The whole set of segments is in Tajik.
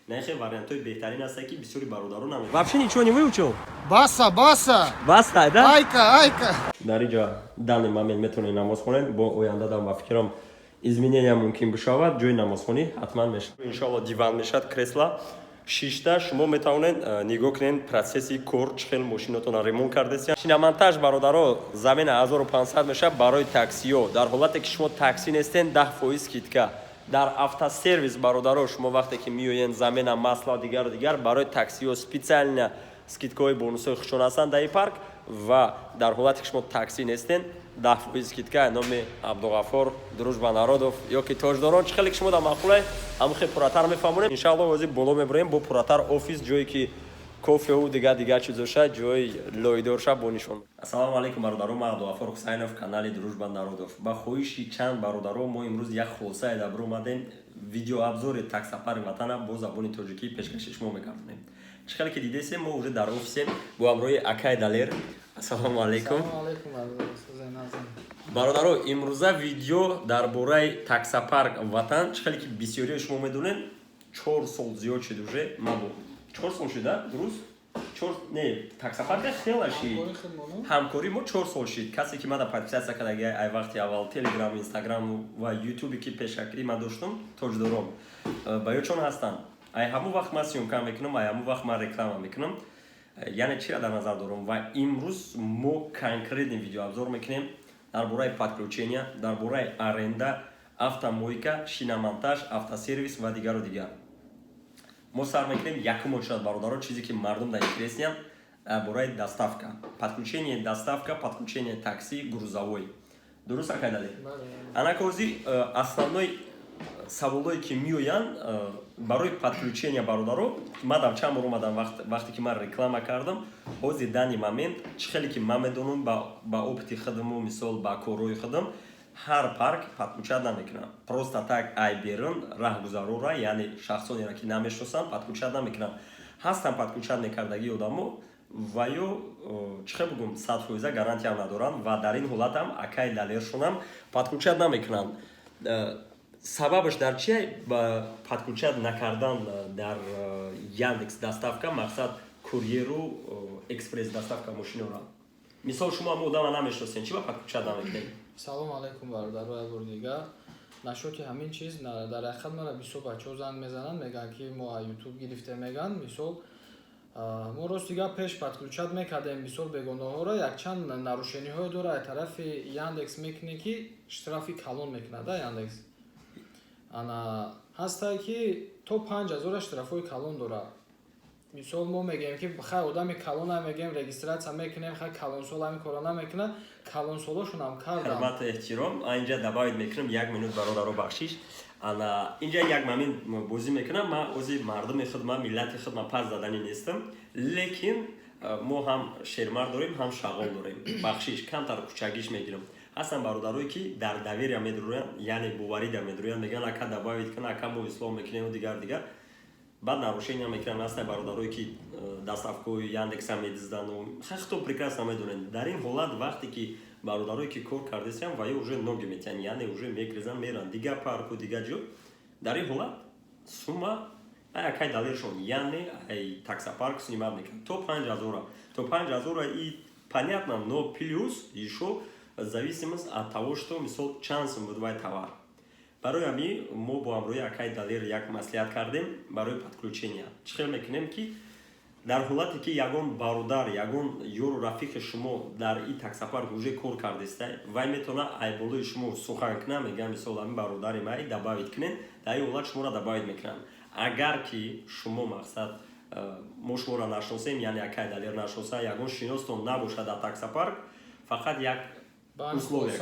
На хе вариантҳои беҳтарин ҳастанд, ки бисёри бародарон намедонанд. Вообще ничего не выучил? Баса, баса. Баста, да? Айка, айка. Дар инҷа данный момент метавонед намоз хонед. Бо оянда дам, ба фикрам, изменения мумкин бишавад, ҷои намозхонӣ ҳатман мешавад, иншоалло. Диван мешавад, кресла шишта. Шумо метавонед нигоҳ кунед процесси кор, чӣ хел мошинотонро ремонт кардесия. Шиномонтаж, бародаро, замена 1500 мешавад барои таксиҳо. Дар ҳолате ки шумо таксӣ нестен, 10% скидка. Дар автосервис, бародаро, шумо вақте ки меоен, замена масла, дигару дигар, барои таксиҳо специально скидкаҳои, бонусҳои хушон ҳастанд дар ин парк. Ва дар ҳолате ки шумо таксӣ нестен, 10% скидка. Номи Абдуғаффор, Дружба народов ё ки Тоҷдорон, чӣ хеле ки шумо дар маъқуле, ҳамон хел пурратар мефаҳмонем, иншаалло. Ҳозир боло мебурем бо пурратар, офис, ҷое ки кофеу дигар дигар чизоша, ҷои лоидорша бо нишон. Ассалому алайкум, бародаро! Ман Абдуғаффор Ҳусайнов, канали Дружба народов. Ба хоҳиши чанд бародаро мо имрӯз як хулосае дар омадем, видеообзори таксопарки Ватана бо забони тоҷикӣ пешкаши шумо мегардонем. Чӣ хеле ки дидесем, мо уже дар офисем бо ҳамроҳи акай Далер. Ассалому алайкум. Бародаро, имрӯза видео дар бораи таксопарк Ватан. Чӣ хеле ки бисёриҳои шумо медонед, 4 сол зиёд шуд уже. Мабо 4 сол шуда, дуруст? Чор не, таксопарка хела шид. Ҳамкории мо 4 сол шид. Касе ки мада подписаться кардаги ай вақти аввал, Телеграм, Инстаграм ва Ютубе ки пешакрӣ ман доштум, Тоҷдором, ба ёдшон ҳастанд. Ай ҳамон вақт ман съёмка мекунам, ай ҳамон вақт ман реклама мекунам. Яъне чиро дар назар дорам? Ва имрӯз мо конкретный видеообзор мекунем дар бораи подключения, дар бораи аренда, автомойка, шиномонтаж, автосервис ва дигару дигар. Мо сар мекунем якум очередь, бародаро, чизе ки мардум дар интересныянд, дар бораи доставка, подключение доставка, подключение такси грузовой. Дуруст, акай Далер? Анакози основной саволое ки меоянд барои подключения, бародаро, ман чанд бор омадам, вақте ки ман реклама кардам. Ҳозир данный момент, чӣ хеле ки ман медонам, ба опыти худаму, мисол, ба корҳои худам, ҳар парк подключать намекунам просто так. Ай берун раҳгузарора, яъне шахсонеро ки намешиносам, подключать намекунам. Ҳастам подключать мекардагии одамо ва ё чӣ хел бугум, 100% гарантиям надоранд. Ва дар ин ҳолатам акай Далершонам подключать намекунанд. Сабабаш дар чия? Ба подключать накардан дар Яндекс доставка, мақсад курьеру экспресс доставка мошинора. Мисол, шумо ҳама одама намешиносен, чӣ ба подключать намекунед? Салом алайкум, бародаро, як бори дигар. Насчёти ҳамин чиз, дар ҳақиқат мара бисёр бачаҳо занг мезананд, мегӯянд, ки мо аз Ютуб гирифтем, мегӯянд. Мисол, мо рости гап пеш подключать мекардем бисёр бегонаҳоро. Якчанд нарушениҳое дора аз тарафи Яндекс мекунӣ, ки штрафи калон мекунад да Яндекс. Ана ҳастае, ки то 5000-а штрафҳои калон дорад. Мисол, мо мегӯем, ки хай, одами калона, мегӯем, регистрация мекунем, хай, калонсол ҳамин корро намекунад. Калонсолошонам кардам. Ҳурмату эҳтиром, инҷа добавить мекунам як минут, бародаро, бахшиш. Ана инҷа як момент бозӣ мекунам. Ман ози мардуми худ, ман миллати худ, ман пас заданӣ нестам, лекин мо ҳам шермар дорем, ҳам шағол дорем. Бахшиш, камтар кучагиш мегирам. Ҳастанд бародарое, ки дар доверия медурӯянд, яъне боварида медурӯянд, мегӯянд: «Ака, добавить кун, ака, мо ислоҳ мекунем», дигар дигар, баъд нарушения мекунанд. Ҳастанд бародарое, ки доставкаҳои Яндекса медиздану хато прекрасно медонед. Дар ин ҳолат, вақте ки бародарое, ки кор кардесиям, ва ё уже ноги метиҳанд, яъне уже мегрезанд, меранд дигар парку, дигар ҷо. Дар ин ҳолат сумма акай Далершон, яъне ай таксопарк снимать мекунад то 5000-а, то 5000-а, и понятно, но плюс ещё зависимость от того, что, мисол, чанд сум буд вай товар. Барои ҳамин мо бо ҳамроҳи акай Далер як маслиҳат кардем барои подключения. Чӣ хел мекунем, ки дар ҳолате ки ягон бародар, ягон ёру рафиқи шумо дар и таксопарк уже кор кардеста, вай метавона айболои шумо сухан кунад, мегӯям, мисол, ҳамин бародари май добавить кунед. Дар ин ҳолат шуморо добавить мекунанд. Агар ки шумо, мақсад, мо шуморо нашиносем, яъне акай Далер нашиноса, ягон шиностон набошад дар таксопарк, фақат як условия.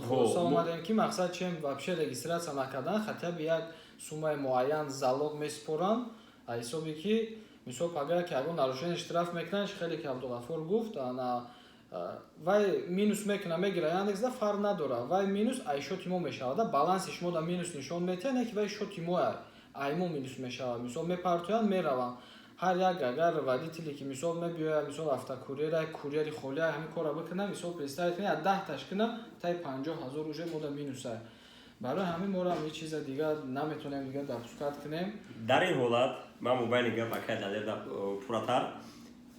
Хулоса омадем, ки мақсад чем вообще регистрация накардан, хотя бы як суммаи муайян залог месупоранд, аз ҳисобе ки, мисол, пагар ки ягон нарушение, штраф мекунанд. Хеле ки Абдуғаффор гуфт, ана вай минус мекуна, мегира Яндекс да, фарқ надора, вай минус ай счёти мо мешавад, да баланси шумо да минус нишон метиҳад, не ки вай счёти мо, ай мо минус мешавад. Мисол, мепартоянд, мераванд. Ҳар як агар водителе ки, мисол, мебиёяд, мисол, автокурьера, курьери холия, ҳамин корро бикунад, мисол, представить кунед, аз 10-таш кунам, таи 50 000 уже мода минуса. Барои ҳамин моро ҳам ҳеҷ чиза дигар наметонем дигар допускать кунем. Дар ин ҳолат Ман мобайни гап, акай Далерда пурратар.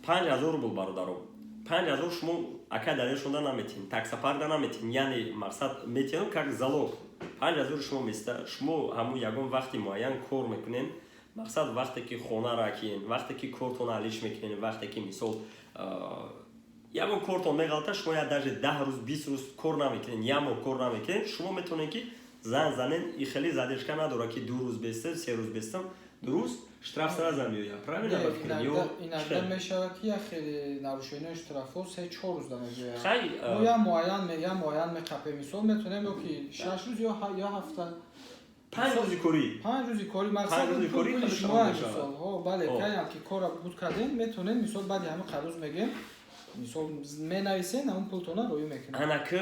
5000 рубл, бародаро, 5000 шумо акай Далер шонда наметин, таксопаркда наметин, яъне мақсад метиҳам как залог. 5000 шумо места, шумо ҳамун ягон вақти муайян кор мекунен. Мақсад, вақте ки хона ракиен, вақте ки кортон алиш мекунен, вақте ки, мисол, ягон кортон меғалта, шумо я даже 10 рӯз, 20 рӯз кор намекунен, як моҳ кор намекунен, шумо метавонед, ки зан занен. И хеле задержка надорад, ки 2 рӯз бестам, 3 рӯз бестам. Дуруст, штраф сразу меояд, правильно? Ба фикрам ё Иногда мешавад, ки як хеле нарушение, штрафҳо 3-4 рӯз да меояд. Хай. Мо я муайян меқапем. Мисол, метавонем ё ки 6 рӯз, ё ҳафта. 5 рӯзи корӣ. 5 рӯзи корӣ, мақсад 5 рӯзи корӣ пули худаш шумо тамом мисол мешавад. Ҳо, бале. Каям ки кора буд кардем, метавонем, мисол, баъди ҳамин қаруз мегем, мисол, менависен, ҳамун пултона роӣ мекунем. Анаки,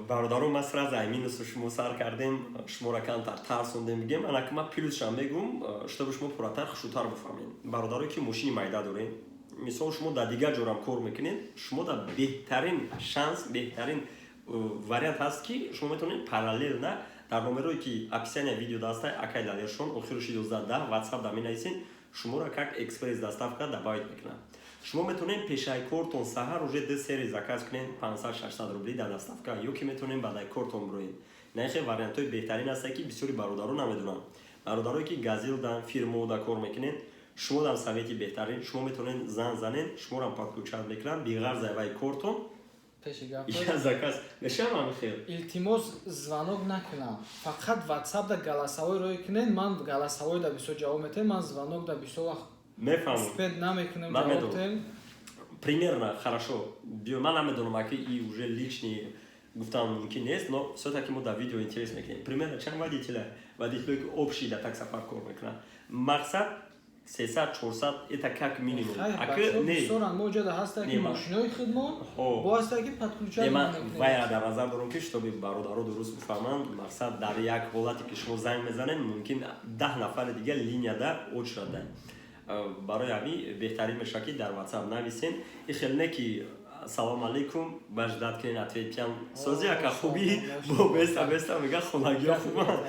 бародарон, ма сразу ай минусу шумо сар кардем, шуморо камтар тарсондем, бигем. Анаки, ма плюсшам мегум, чтобы шумо пурратар, хушрӯтар бифаҳмед. Бародарое ки мошини майда дорем, мисол, шумо дар дигар ҷорам кор мекунед, шумо дар беҳтарин шанс, беҳтарин вариант ҳаст, ки шумо метавонед параллельно дар номерое ки описания видео даста, акай Далершон, охируши 11 10, WhatsApp да менависен, шуморо как экспресс доставка добавить мекунад. Шумо метавонед пешаи кортон саҳар уже ду сери заказ кунед, 500-600 рубли дар доставка, ё ки метавонед баъдаи кортон бироед. На, хел вариантҳои беҳтарин ҳастанд, ки бисёри бародаро намедонанд. Бародарое ки газелдан, фирмода кор мекунед, шумо дар совети беҳтарин, шумо метавонед зан занед, шуморо подключать мекунанд, биғарз вай кортон Пеши гап. Я заказ мешавам ҳамин хел. Илтимос, звонок накунам, фақат WhatsApp да голосовой рӯй кунед. Ман голосовой да бисёр ҷавоб метаҳем, ман звонок да бисёр вақт Мефаҳмам. успеть намекунем Ман ҷавоб медонам. диҳем. Примерно, хорошо, биё, ман намедонам, аки и уже личный гуфтан мумкин нест, но всё-таки мо дар видео интерес мекунем. Примерно чанд водителя, водителое ки общий дар таксопарк кор мекунанд? Мақсад, 300, 400, это как минимум. Хай, Аки бачаҳо не бисёранд. Мо ҷода ҳаста, ки Не, мошинои худмон Хо. бо ҳаста, ки подключать Не, ман мекунем. вайра дар назар дорам, ки чтобы бародаро дуруст бифаҳманд. Мақсад, дар як ҳолате ки шумо занг мезанед, мумкин 10 нафари дигар линияда очередь. Барои ҳамин беҳтарин мешавад, ки дар WhatsApp нависен. И хел не ки салом алейкум, ба ждать кунен, ответ пиям сози, ака, хубӣ, бо беста беста мега, хонагиҳо хубанд.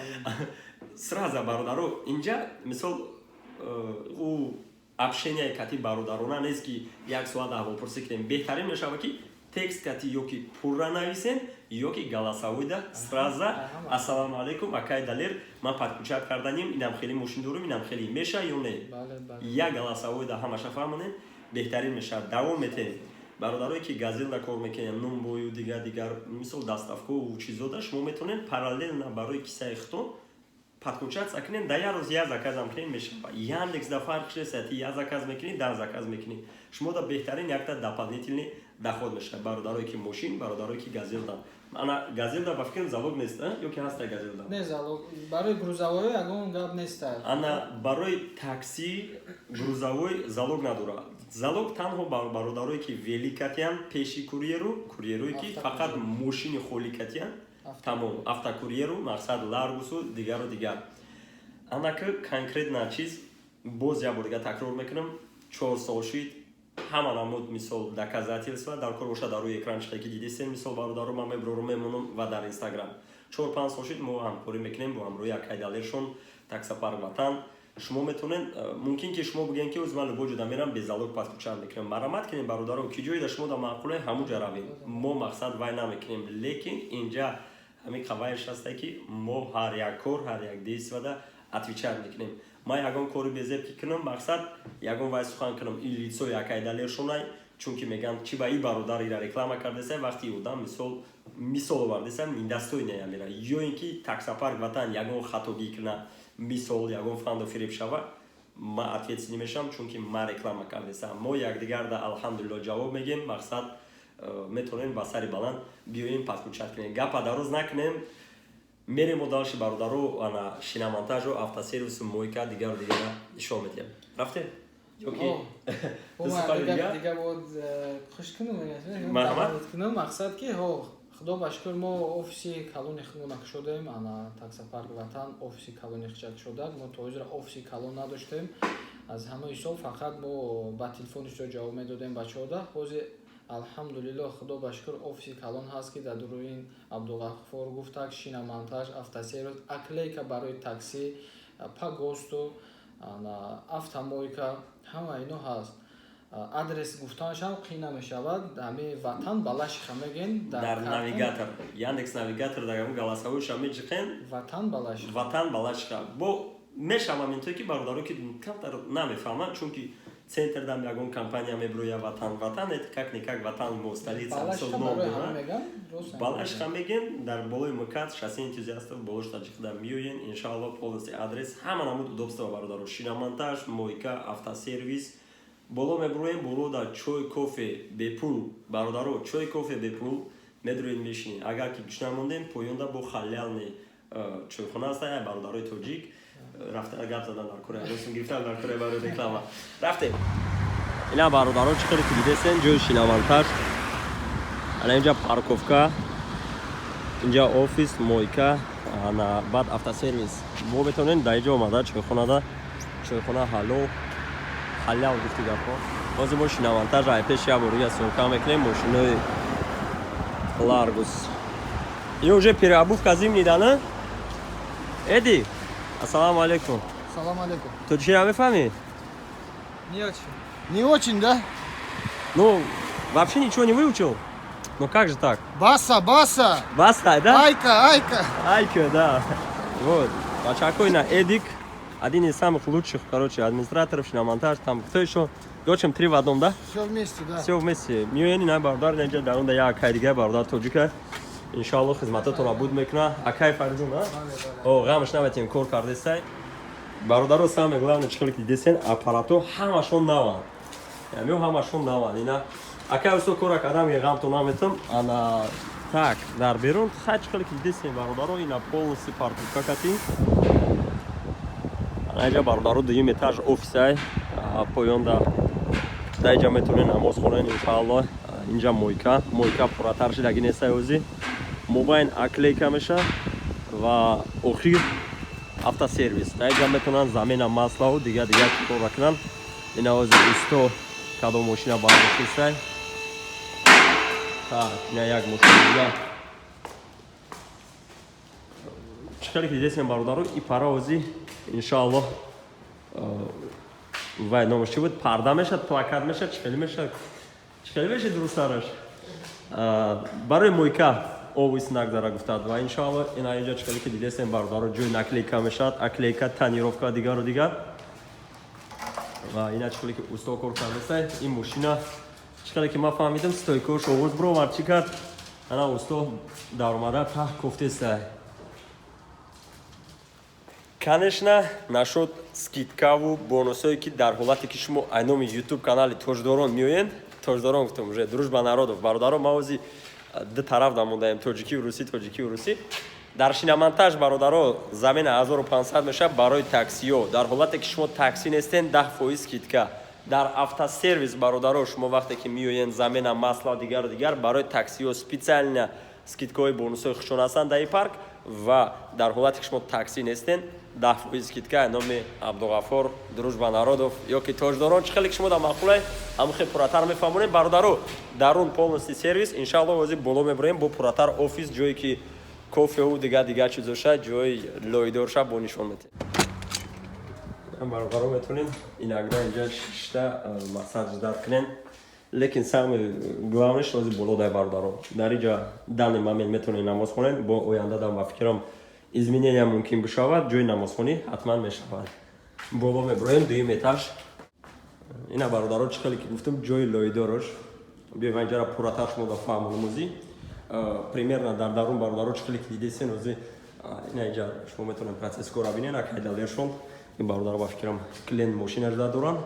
Сразу, бародаро, инҷа, мисол, ӯ общение кати бародарона нест, ки як соат аҳволпурсӣ кунем. Беҳтарин мешавад, ки текст кати ё ки пурра нависен, ё ки голосовой да сразу: «Ассалому алайкум, акай Далер, ман подключать карданим, инам хеле мошин дорум, инам хеле меша ё не?» Бале, бале. Як голосовой да ҳамаша фаҳмонем, беҳтарин мешавад. Давом метем. Бародарое ки газелда кор мекунем, нумбою дигар дигар, мисол, доставкаву чизода, шумо метавонед параллельно барои кисаи худтон подключаться кунед. Да, як рӯз як заказам кунед, мешавад. Яндекс да фарқ нест, ти як заказ мекунӣ, 10 заказ мекунӣ, шумо да беҳтарин якта дополнительный доход мешавад. Бародарое ки мошин, бародарое ки газелда, ана газелда, ба фикрам, залог нест, а? Ё ки ҳаста газелда? Не, залог барои грузовой ягон гап неста. Ана, барои такси, грузовой залог надорад. Залог танҳо бародарое ки великатиян, пеши курьеру, курьерое ки фақат мошини холикатиян, тамом, автокурьеру, мақсад, ларгусу дигару дигар. Анаки, конкретно чиз, боз як бор дига такрор мекунам: 4 сол шид, ҳама намуд, мисол, доказательства дар кор бошад, дар рӯи экран чихе ки дидистем, мисол, бародаро, ман меброру мемонам ва дар Инстаграм. 4-5 сол шид мо ҳамкорӣ мекунем бо ҳамроҳи акай Далершон, таксопарк Ватан. Шумо метавонед, мумкин ки шумо бигӯед, ки оз ман любой ҷода мерам, без залог подключать мекунам. Марамат кунем, бародаро, ки ҷоеда шумо да маъқуле, ҳамун ҷа равем. Мо, мақсад, вай намекунем, лекин инҷа ҳамин қавайш ҳасте, ки мо ҳар як кор, ҳар як действияда отвечать мекунем. Ман ягон кори безеб ки кунам, мақсад, ягон вай сухан кунам, и лицо якай Далершонай, чунки мегӯянд, чи ба и бародар ира реклама кардеса, вақти одам, мисол овардеса, недостойная мера, ё ин ки таксопарк Ватан ягон хатогӣ куна, мисол, ягон фанду фиреб шава, ма ответственный мешавам, чунки ма реклама кардесам. Мо якдигарда, алҳамдулилло, ҷавоб мегем. Мақсад, метавонем ба сари баланд биёем, подключать кунем. Гапа дароз накунем, мерем мо дальше, бародаро. Ана шиномонтажу, автосервису, мойка, дигару дигара нишон медиҳем. Рафтем ёки? Дига бод хуш кунам. Марҳамат. Кунам. Мақсад ки, ҳо, худо ба шукр, мо офиси калони худмона кушодаем. Ана, таксопарк Ватан офиси калони хича кушода. Мо то ҳозира офиси калон надоштем, аз ҳамаи ҳисоб фақат мо ба телефони шумо ҷавоб медодем бачаҳода. Ҳозир, алҳамдулилло, худо ба шукр, офиси калон ҳаст, ки дар дуруин Абдуғаффор гуфтак, шиномонтаж, автосервис, оклейка барои такси, по ГОСТу. Ана автомойка, ҳама ино ҳаст. Адрес гуфтанашам қин намешавад. Ҳами «Ватан Балашиха» мегӯен. Дар карта. Навигатор, Яндекс Навигатор, дар ҳамон голосовой ша меҷиқен. «Ватан Балашиха». «Ватан Балашиха». Бо мешавам интое ки бародаро ки камтар намефаҳманд, чунки центр дам ягон компания меброя «Ватан», «Ватан», это как никак Ватан мо столица. Балашиха барои ҳама меган, рост. Балашиха мегем, дар болои МКАД, шоссе Энтузиастов, болош таҷиқда меоен. Иншаалло, полностью адрес, ҳама намуд удобство, бародаро: шиномонтаж, мойка, автосервис. Боло меброем, боло дар чой, кофе бепул, бародаро, чой, кофе бепул медроед, мешинед. Агар ки гушна мондем, поёнда бо халялни чойхона аста, я бародарои тоҷик рафта гап задан дар кора, росум гирифтан дар кора барои реклама рафтем. Ина, бародаро, чӣ хеле ки дидесен, ҷои шиномонтаж, ана инҷа парковка, инҷа офис, мойка, ана баъд автосервис. Мо метавонем дар инҷо омада чойхонада, чойхона ҳалол, ҳалял гуфти гапҳо. Ҳозир мо шиномонтаж ай пеш як бор дига съёмка мекунем. Мошинои Ларгус и уже переобувка зимний дана. Эди, ассалому алайкум. Салам алейкум. Ту чӣ мефаҳмӣ? Не очень. Не очень, да? Ну, вообще ничего не выучил? Ну как же так? Баса, баса. Баста, да? Айка, айка. Айка, да. Вот. Бачакой на Эдик, один из самых лучших, короче, администраторов, шиномонтаж, там, кто еще? В общем, три в одном, да? Все вместе, да. Все вместе. Миёни на бардар, ненҷа дарунда як акай дига, бародар тоҷика. Иншоалло, хизмататонро буд мекуна. Акай Фаридун, а? О, ғамш наметем, кор кардестай. Бародаро, самое главное, чӣ хеле ки дидесен, аппарато ҳамашон наванд. Яъне ҳамашон наванд. Ина акай усто кора кардам, ки ғамто наметам. Ана так, дар берун хай, чӣ хеле ки дидесен, бародаро, ина полностью парковка кати. Ана инҷа, бародаро, дуюм этаж офисай, поёнда дар инҷа метавонед намоз хонед, иншаалло. Инҷа мойка, мойка пурратар шидаги нестай, ҳозир мобайн оклейка меша. Ва охир автосервис, дар инҷа метавонанд замена масла ву дига дига корра кунанд. Ина ҳозир усто кадом мошина бардоштестай. Так, ина як мошина дига. Чӣ хеле ки дидесем, бародаро, и пара ҳозир, иншаалло, вай номаш чӣ буд, парда мешад, плакат мешад, чӣ хеле мешад, чӣ хеле мешад дурустараш, барои мойка овис нагдара гуфтад. Ва иншоалло, ина инҷа, чӣ хеле ки дидесем, бародаро, ҷои наклейка мешавад, оклейка, тонировка, дигару дигар. Ва ина чӣ хеле ки усто кор кардастай. Ин мошина, чӣ хеле ки ман фаҳмидам, стойка ош овоз бировард, чӣ кард, ана усто даромада таҳ кофтестай. Конечно, нашуд скидка ву бонусое ки дар ҳолате ки шумо айноми ютуб канали Тоҷдорон меоед. Тоҷдорон гуфтам уже, Дружба народов. Бародаро, ма ози ду тараф дамондаем, тоҷикию русӣ, тоҷикию русӣ. Дар шиномонтаж, бародаро, замена 1500 мешавад барои таксиё. Дар ҳолате ки шумо таксӣ нестен, 10% скидка. Дар автосервис, бародаро, шумо вақте ки меоед, замена масла, дигару дигар, барои таксиё специально скидка ҳои, бонусҳои хушон ҳастанд дар ин парк. Ва дар ҳолате ки шумо таксӣ нестен, 10% скидка номи Абдуғаффор, Дружба народов ё ки Тоҷдорон, чӣ хеле ки шумо дар маъқуле, ҳамон хел пурратар мефаҳмонем. Бародаро, дарун полностью сервис. Иншаалло, ҳозир боло мебурем, бо пурратар офис, ҷое ки кофеу дигар дигар чизоша, ҷои лойдорша бо нишон метем. Бародаро, метавонем иногда инҷа шишта мақсад ждать кунем, лекин самое главное ҳозир боло дай. Бародаро, дар инҷа данный момент метавонем намоз хонем. Бо оянда дам, ба фикрам, изменения мумкин бишавад, ҷои намозхонӣ ҳатман мешавад. Боло меброем, дуюм этаж. Ина, бародаро, чӣ хеле ки гуфтам, ҷои лойдорош. Биёем, инҷара пурратар шумо да фаҳмонам. Озӣ примерно дар дарун, бародаро, чӣ хеле ки дидесен, озӣ ина инҷа шумо метавонем процесс кора бинен. Акайдалершон, ин бародаро, ба фикрам, клиент мошина жда доранд.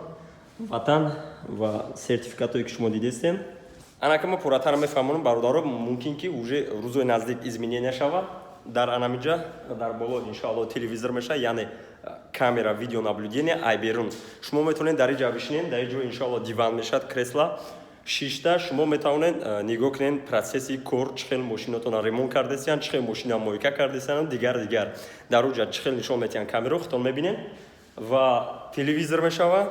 Ватан ва сертификатое ки шумо дидестен, анака ма пурратар мефаҳмонам. Бародаро, мумкин ки уже рӯзои наздик изменения шавад дар анамиҷа. Дар боло, иншоалло, телевизор мешавад, яъне камера видеонаблюдения. Ай берун шумо метавонед дар иҷа бишинед, дар иҷо, иншоалло, диван мешавад, кресла. Шишта шумо метавонед нигоҳ кунед процесси кор, чӣ хел мошинотонро ремонт кардесиянд, чӣ хел мошина мойка кардесиянд, дигар дигар. Дар уҷа чӣ хел нишон метиҳанд камеро, худтон мебинед. Ва телевизор мешавад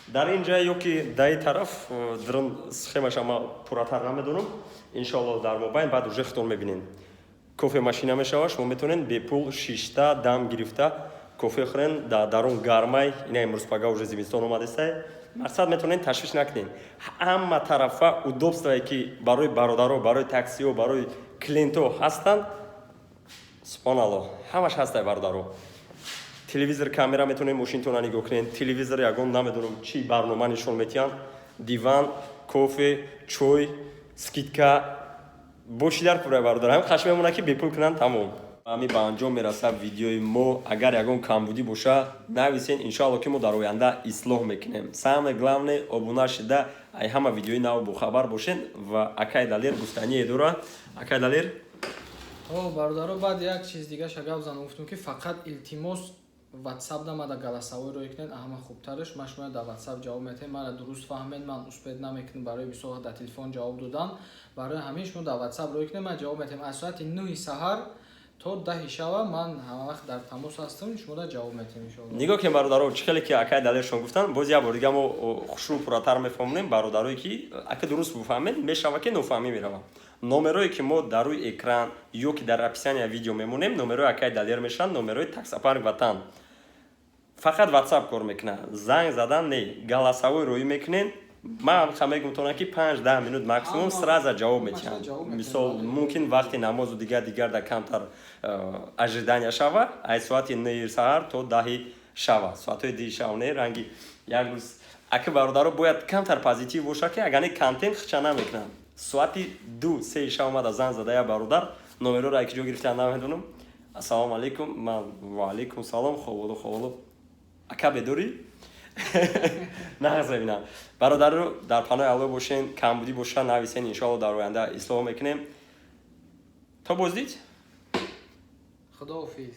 дар ин ҷа ё ки даи тараф дрон, схемаша ма пурратар намедонам. Иншоалло, дар мобайн баъд уже худтон мебинед. Кофе машина мешавад, шумо метавонед бепул шишта дам гирифта. Кофе хӯрен, дар дарун гармай. Ина имрӯз пага уже зимистон омадестай. Мақсад, метавонед, ташвиш накунед. Ҳама тарафа удобствое ки барои бародаро, барои таксиҳо, барои клиентҳо ҳастанд, субҳоналло, ҳамаш ҳастай, бародаро. Телевизор, камера, метавонед мошинтона нигоҳ кунед. Телевизор, ягон намедонам чӣ барнома нишон метиҳанд. Диван, кофе, чой, скидка бо чӣ дар кура, бародар, ҳам хаш мемонад, ки бепул кунанд. Тамом, ҳами ба анҷом мерасад видеои мо. Агар ягон камбудӣ боша, нависен, иншоалло, ки мо дар оянда ислоҳ мекунем. Самое главное, обуна шида, ай ҳама видеои нав бохабар бошен. Ва акай Далер гуфтание дора. Акай Далер. О, бародаро, баъд як чиз дигаша гап занам. Гуфтам, ки фақат, илтимос, WhatsApp намада голосовой рӯй кунед, ҳама хубтараш. Ман шумо дар WhatsApp ҷавоб метаҳем. Мара дуруст фаҳмед, ман успеть намекунам барои бисёр дар телефон ҷавоб додан. Барои ҳамин шумо дар WhatsApp рӯй кунед, ман ҷавоб метаҳем. Аз соати 9-и саҳар то 10-и шава ман ҳама вақт дар тамос ҳастам, шумо да ҷавоб метаҳем, иншоалло. Нигоҳ кунем, бародаро, чӣ хеле ки акай Далершон гуфтанд, боз як бор дига мо хушрӯ пурратар мефаҳмонем. Бародарое ки ака дуруст бифаҳмед, мешава ки нофаҳмӣ меравам. Номерое ки мо дар рӯи экран ё ки дар описания видео мемонем, номерои акай Далер мешаванд, номерои таксопарк Ватан. Фақат WhatsApp кор мекунад, занг задан не, голосовой рӯӣ мекунен. Ман ха мегумтонам, ки 5-10 минут максимум сразу ҷавоб метиҳам. Мисол, мумкин вақти намозу дигар дигар да камтар ожидания шава. Ай соати 9-и саҳар то 10-и шава, соатҳои 2-и шав не. Ранги як рӯз аки, бародаро, бояд камтар позитив боша, ки агар не, контент хича намекунам. Соати 2-3-и шав омада занг зада як бародар, номероро ки ҷо гирифтан намедонам: «Ассалому алайкум». Ман: «Ваалайкум салом, ховолу, ховолу, ака, бедорӣ?» Нағз мебинам. Бародаро, дар паноҳи Алло бошен. Камбудӣ боша, нависен, иншоалло, дар оянда ислоҳ мекунем. То боздид. Худоҳофиз.